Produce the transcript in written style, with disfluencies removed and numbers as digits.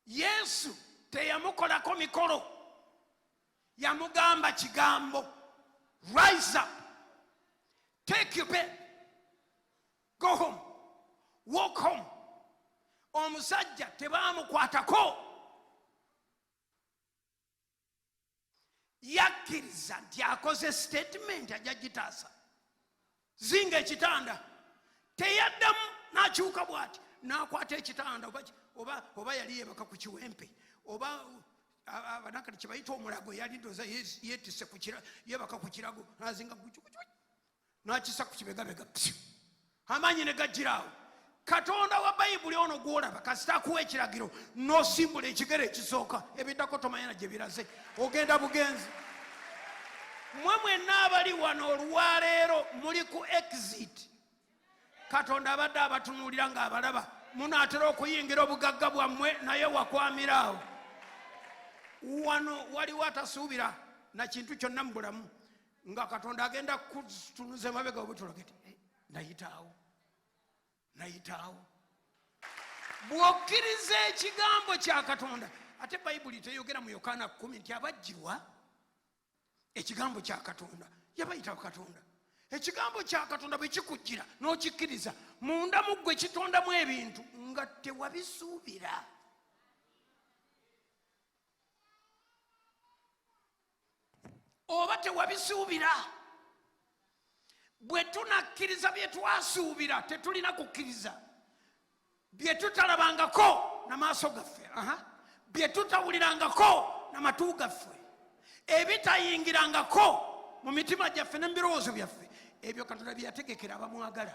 Yesu teyamukolako mikolo, yamugamba kigambo, "Rise up, take your bed, go home, walk home." Omusajja tebamukwatako, yakkiriza nti akoze statement ajja gitaasa. Zinga ekitanda, teyaddamu, n'akyuka bw'ati n'akwata ekitanda, oba yali yebaka ku kiwempe oba abanakati kyebayita omulago, yali ndoza yetise yebaka ku kirago, nazinga nakisa ku kibegabega, amaanyi ne gajjiraawo. Katonda wa Bayibuli ono gwolaba, kasita akuwa ekiragiro n'osimbula ekigere ekisooka, ebiddako tomanya na gye biraze, ogenda bugenzi. Mwe mwenna abali wano olwaleero muli ku exit. Katonda abadde abatunuulira ng'abalaba munaatera okuyingira obugagga bwammwe, naye wakwamiraawo wano. Waliwo atasuubira na kintu kyonna mu bulamu, nga Katonda agenda kutunuza emabega obutulagete, eh, nayitaawo, nayitaawo. Bw'okkiriza ekigambo kya Katonda, ate Bayibuli teyogera mu Yokaana 10 nti abajjirwa ekigambo kya Katonda yabayita Katonda? Ekigambo kya Katonda bwe kikujjira n'okikkiriza, munda mu ggwe kitondamu ebintu nga tewabisuubira. Oba tewabisuubira. Bwe tunakkiriza bye twasuubira, tetulina kukkiriza bye tutalabangako na maaso gaffe, bye tutawulirangako na matu gaffe, ebitayingirangako mu mitima gyaffe ne mu birowoozo byaffe, ebyo Katonda bye yategekera abamwagala.